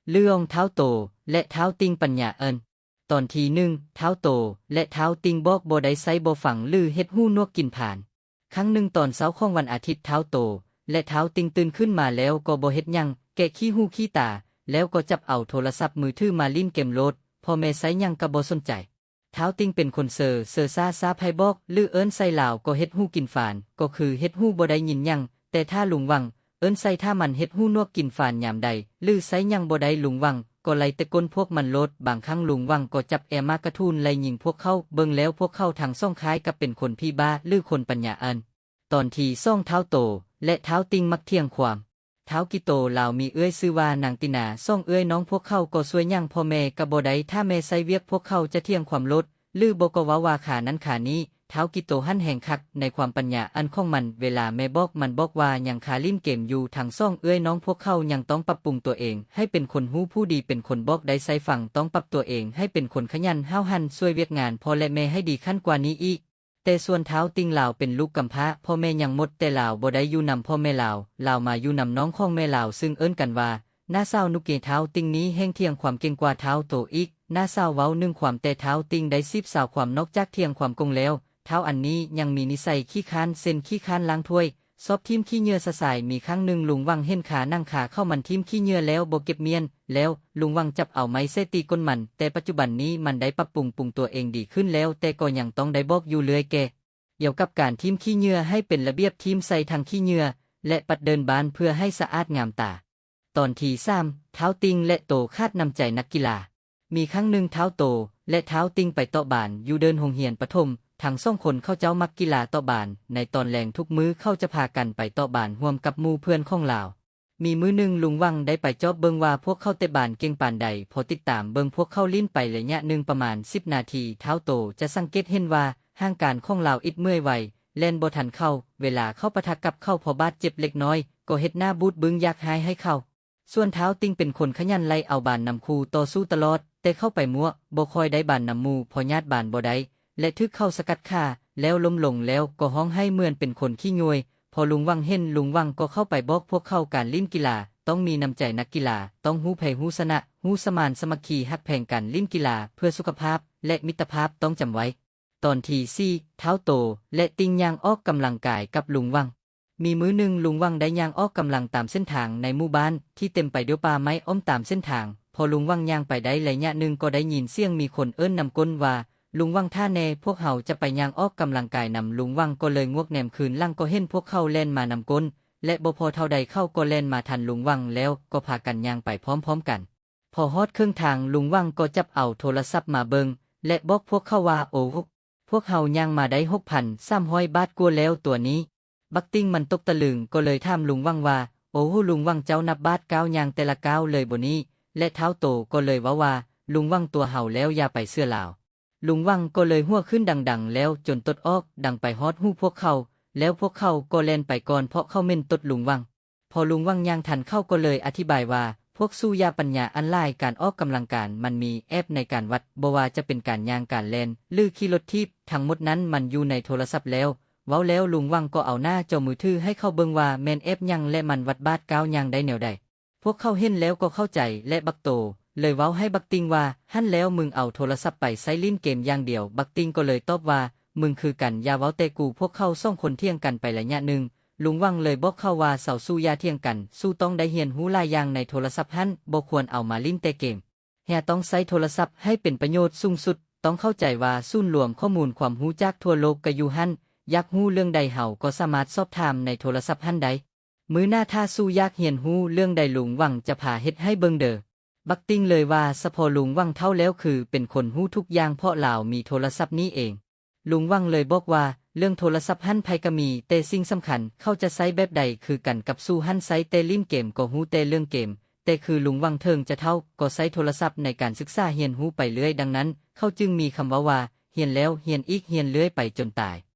ເລື່ອງທ້າວໂຕ ແລະ ທ້າວຕິ່ງປັນຍາເອີ້ນ. ຕອນທີໜຶ່ງ, ທ້າວໂຕ ແລະ ທ້າວຕິ່ງບອກບໍ່ໄດ້ໃສ່ບໍ່ຟັງ ຫຼື ເຮັດຫູໜວກກິນຝານ. ຄັ້ງໜຶ່ງຕອນເຊົ້າຂອງວັນອາທິດ, ທ້າວໂຕ ແລະ ທ້າວຕິ່ງຕື່ນຂຶ້ນມາແລ້ວກໍບໍ່ເຮັດຫຍັງ, ແກະຂີ້ຫູຂີ້ຕາ ແລ້ວກໍຈັບເອົາໂທລະສັບມືຖືມາຫຼິ້ນເກມໂລດ, ພໍ່ແມ່ໃສ່ຫຍັງກໍບໍ່ສົນໃຈ. ທ້າວຕິ່ງເປັນຄົນເຊີ ເຊີຊ້າຊ້າ, ໃຜບອກ ຫຼື ເອີ້ນໃສ່ລາວກໍເຮັດຫູກິນຝານ, ກໍຄືເຮັດຫູບໍ່ໄດ້ຍິນຫຍັງ, ແຕ່ຖ້າລຸງຫວັງເອີ້ນໃສ່ ຖ້າມັນເຮັດຫູໜວກກິນຝານຍາມໃດ ຫຼື ໃສ່ຫຍັງບໍ່ໄດ້ ລຸງຫວັງກໍໄລ່ແຕະກົ້ນພວກມັນໂລດ. ບາງຄັ້ງລຸງຫວັງກໍຈັບແອມາກະທູນໄລ່ຍິງພວກເຂົາ. ເບິ່ງແລ້ວພວກເຂົາທັງສອງຄ້າຍກັບເປັນຄົນຜີບ້າ ຫຼື ຄົນປັນຍາເອີ້ນ. ຕອນທີສອງ, ທ້າວໂຕ ແລະ ທ້າວຕິ່ງມັກຖຽງຄວາມ. ທ້າວກິໂຕລາວມີເອື້ອຍຊື່ວ່ານາງຕິນາ, ສອງເອື້ອຍນ້ອງພວກເຂົາກໍຊ່ວຍຫຍັງພໍ່ແມ່ກໍບໍ່ໄດ້, ຖ້າແມ່ໃສ່ວຽກພວກເຂົາຈະຖຽງຄວາມໂລດ ຫຼື ບໍ່ກໍເວົ້າວ່າຄານັ້ນຄານີ້. ທ້າວກິໂຕຫັ້ນແຮງຄັກໃນຄວາມປັນຍາອັນຂອງມັນ, ເວລາແມ່ບອກມັນບອກວ່າຍັງຄາຫຼິ້ນເກມຢູ່, ທັງສອງເອື້ອຍນ້ອງພວກເຂົາຍັງຕ້ອງປັບປຸງຕົວເອງໃຫ້ເປັນຄົນຮູ້ຜູ້ດີ, ເປັນຄົນບອກໄດ້ໃສ່ຟັງ, ຕ້ອງປັບຕົວເອງໃຫ້ເປັນຄົນຂະຫຍັນຫ້າວຫັນ, ຊ່ວຍວຽກງານພໍ່ ແລະ ແມ່ໃຫ້ດີຂັ້ນກວ່ານີ້ອີກ. ແຕ່ສ່ວນທ້າວຕິ່ງລາວເປັນລູກກຳພ້າ, ພໍ່ແມ່ຍັງໝົດ, ແຕ່ລາວບໍ່ໄດ້ຢູ່ນຳພໍ່ແມ່ລາວ, ລາວມາຢູ່ນຳນ້ອງຂອງແມ່ລາວ ຊຶ່ງເອີ້ນກັນວ່ານ້າສາວນຸກເກ. ທ້າວຕິ່ງນີ້ແຮ່ງຖຽງຄວາມເກັ່ງກວ່າທ້າວໂຕອີກ, ນ້າສາວເວົ້າໜຶ່ງຄວາມ ແຕ່ທ້າວຕິ່ງໄດ້ສືບສາວຄວາມ. ນອກຈາກຖຽງຄວາມໂກງແລ້ວ, ທ້າວອັນນີ້ຍັງມີນິໄສຂີ້ຄ້ານ ເຊັ່ນ ຂີ້ຄ້ານລ້າງຖ້ວຍ, ຊອບຖິ້ມຂີ້ເຫຍື້ອຊະຊາຍ. ມີຄັ້ງໜຶ່ງລຸງຫວັງເຫັນຄາໜັງຄາເຂົ້າມັນຖິ້ມຂີ້ເຫຍື້ອແລ້ວບໍ່ເກັບມ້ຽນ, ແລ້ວລຸງຫວັງຈັບເອົາໄມ້ໃສ່ຕີກົ້ນມັນ. ແຕ່ປັດຈຸບັນນີ້ມັນໄດ້ປັບປຸງປຸງຕົວເອງດີຂຶ້ນແລ້ວ, ແຕ່ກໍຍັງຕ້ອງໄດ້ບອກຢູ່ເລື້ອຍ ກ່ຽວກັບການຖິ້ມຂີ້ເຫຍື້ອໃຫ້ເປັນລະບຽບ, ຖິ້ມໃສ່ຖັງຂີ້ເຫຍື້ອ ແລະ ປັດເດີ່ນບ້ານເພື່ອໃຫ້ສະອາດງາມຕາ. ຕອນທີສາມ, ທ້າວຕິ່ງ ແລະ ໂຕຂາດນ້ຳໃຈນັກກິລາ. ມີຄັ້ງໜຶ່ງທ້າວໂຕ ແລະ ທ້າວຕິ່ງໄປເຕາະບານຢູ່ເດີ່ນໂຮງຮຽນປະຖົມ. ທັງສອງຄົນເຂົາເຈົ້າມັກກິລາເຕາະບານ, ໃນຕອນແລງທຸກມື້ເຂົາຈະພາກັນໄປເຕາະບານຮ່ວມກັບໝູ່ເພື່ອນຂອງລາວ. ມີມື້ໜຶ່ງລຸງຫວັງໄດ້ໄປຈອບເບິ່ງວ່າພວກເຂົາເຕະບານເກັ່ງປານໃດ. ພໍຕິດຕາມເບິ່ງພວກເຂົາຫຼິ້ນໄປໄລຍະໜຶ່ງປະມານສິບນາທີ, ທ້າວໂຕຈະສັງເກດເຫັນວ່າຮ່າງການຂອງລາວອິດເມື່ອຍໄວ, ແລ່ນບໍ່ທັນເຂົາ. ເວລາເຂົ້າປະທະກັບເຂົາພໍບາດເຈັບເລັກນ້ອຍ, ກໍເຮັດໜ້າບູດບຶ້ງຢາກຮ້າຍໃຫ້ເຂົາ. ສ່ວນທ້າວຕິ່ງເປັນຄົນຂະຫຍັນໄລ່ເອົາບານນຳຄູ່ຕໍ່ສູ້ຕະຫຼອດ, ແຕ່ເຂົ້າໄປມົ້ວ, ບໍ່ຄ່ອຍໄດ້ບານນຳໝູ່, ພໍຍາດບານບໍ່ໄດ້ ແລະ ຖືກເຂົາສະກັດຂາ, ແລ້ວລົ້ມລົງ, ແລ້ວກໍຮ້ອງໄຫ້ເໝືອນເປັນຄົນຂີ້ຍ້ວຍ. ພໍລຸງຫວັງເຫັນ, ລຸງຫວັງກໍເຂົ້າໄປບອກພວກເຂົາ, ການຫຼິ້ນກິລາຕ້ອງມີນ້ຳໃຈນັກກິລາ, ຕ້ອງຮູ້ໃຜຮູ້ຊະນະ, ຮູ້ສະມານສາມັກຄີ, ຮັກແພງກັນ, ຫຼິ້ນກິລາເພື່ອສຸຂະພາບ ແລະ ມິດຕະພາບ, ຕ້ອງຈຳໄວ້. ຕອນທີສີ່, ທ້າວໂຕ ແລະ ຕິ່ງຍ່າງອອກກຳລັງກາຍກັບລຸງຫວັງ. ມີມື້ໜຶ່ງ, ລຸງຫວັງໄດ້ຍ່າງອອກກຳລັງຕາມເສັ້ນທາງໃນໝູ່ບ້ານທີ່ເຕັມໄປດ້ວຍປ່າໄມ້ອ້ອມຕາມເສັ້ນທາງ. ພໍລຸງຫວັງຍ່າງໄປໄດ້ໄລຍະໜຶ່ງ, ກໍໄດ້ຍິນສຽງມີຄົນເອີ້ນນຳກົ້ນວ່າ, ລຸງຫວັງ, ຖ້າແນ່, ພວກເຮົາຈະໄປຍ່າງອອກກຳລັງກາຍນຳ. ລຸງຫວັງກໍເລີຍງວກແນມຄືນຫຼັງ, ກໍເຫັນພວກເຂົາແລ່ນມານຳກົ້ນ ແລະ ບໍ່ພໍເທົ່າໃດເຂົາກໍແລ່ນມາທັນລຸງຫວັງແລ້ວ, ກໍພາກັນຍ່າງໄປພ້ອມໆກັນ. ພໍຮອດເຄິ່ງທາງ, ລຸງຫວັງກໍຈັບເອົາໂທລະສັບມາເບິ່ງ ແລະ ບອກພວກເຂົາວ່າ, ໂອ້, ພວກເຮົາຍ່າງມາໄດ້ຫົກພັນສາມຮ້ອຍບາດກວ່າແລ້ວຕົວະນີ້. ບັກຕິ່ງມັນຕົກຕະລຶງ, ກໍເລີຍຖາມລຸງຫວັງວ່າ, ໂອ້, ລຸງຫວັງ, ເຈົ້ານັບບາດກ້າວຍ່າງແຕ່ລະກ້າວເລີຍບໍ່ນີ້? ແລະ ທ້າວໂຕກໍເລີຍເວົ້າວ່າ, ລຸງຫວັງຕົວະເຮົາແລ້ວ, ຢ່າໄປເຊື່ອລາວ. ລຸງຫວັງກໍເລີຍຫົວຂຶ້ນດັງໆແລ້ວຈົນຕົດອອກ, ດັງໄປຮອດຫູພວກເຂົາ, ແລ້ວພວກເຂົາກໍແລ່ນໄປກ່ອນ, ເພາະເຂົາເໝັ້ນຕົດລຸງຫວັງ. ພໍລຸງຫວັງຍ່າງທັນ, ເຂົາກໍເລີຍອະທິບາຍວ່າ, ພວກສູຢ່າປັນຍາອັນຫຼາຍ, ການອອກກຳລັງກາຍມັນມີແອບໃນການວັດ, ບໍ່ວ່າຈະເປັນການຍ່າງ, ການແລ່ນ ຫຼື ຂີ່ລົດຖີບ, ທັງໝົດນັ້ນມັນຢູ່ໃນໂທລະສັບແລ້ວ. ເວົ້າແລ້ວ, ລຸງຫວັງກໍເອົາໜ້າຈໍມືຖືໃຫ້ເຂົາເບິ່ງວ່າແມ່ນແອບຫຍັງ ແລະ ມັນວັດບາດກ້າວຍ່າງໄດ້ແນວໃດ. ພວກເຂົາເຫັນແລ້ວກໍເຂົ້າໃຈ, ແລະ ບັກໂຕເລີຍເວົ້າໃຫ້ບັກຕິ່ງວ່າ, ຫັ້ນແລ້ວ, ມຶງເອົາໂທລະສັບໄປໃຊ້ຫຼິ້ນເກມຢ່າງດຽວ. ບັກຕິ່ງກໍເລີຍຕອບວ່າ, ມຶງຄືກັນ, ຢ່າເວົ້າແຕ່ກູ. ພວກເຂົາສອງຄົນຖຽງກັນໄປໄລຍະໜຶ່ງ, ລຸງຫວັງເລີຍບອກເຂົາວ່າ, ເຊົາ, ສູຢ່າຖຽງກັນ, ສູຕ້ອງໄດ້ຮຽນຮູ້ຫຼາຍຢ່າງໃນໂທລະສັບຫັ້ນ, ບໍ່ຄວນເອົາມາຫຼິ້ນແຕ່ເກມ. ເຮົາຕ້ອງໃຊ້ໂທລະສັບໃຫ້ເປັນປະໂຫຍດສູງສຸດ, ຕ້ອງເຂົ້າໃຈວ່າສູນລວມຂໍ້ມູນຄວາມຮູ້ຈາກທົ່ວໂລກກໍຢູ່ຫັ້ນ, ຢາກຮູ້ເລື່ອງໃດເຮົາກໍສາມາດສອບຖາມໃນໂທລະສັບຫັ້ນໄດ້. ມື້ໜ້າຖ້າສູຢາກຮຽນຮູ້ເລື່ອງໃດ, ລຸງຫວັງຈະພາເຮັດໃຫ້ເບິ່ງເດີ. ບັກຕິ່ງເລີຍວ່າ, ສະເພາະລຸງຫວັງເຖົ້າແລ້ວ, ຄືເປັນຄົນຮູ້ທຸກຢ່າງ, ເພາະລາວມີໂທລະສັບນີ້ເອງ. ລຸງຫວັງເລີຍບອກວ່າ, ເລື່ອງໂທລະສັບຫັ້ນໃຜກໍມີ, ແຕ່ສິ່ງສຳຄັນເຂົາຈະໃຊ້ແບບໃດຄືກັນກັບສູຫັ້ນ, ໃຊ້ແຕ່ຫຼິ້ນເກມກໍຮູ້ແຕ່ເລື່ອງເກມ, ແຕ່ຄືລຸງຫວັງເຖິງຈະເຖົ້າກໍໃຊ້ໂທລະສັບໃນການສຶກສາຮຽນຮູ້ໄປເລື້ອຍ, ດັ່ງນັ້ນເຂົາຈຶ່ງມີຄຳເວົ້າວ່າ, ຮຽນແລ້ວຮຽນອີກ, ຮຽນເລື້ອຍໄປຈົນຕາຍ.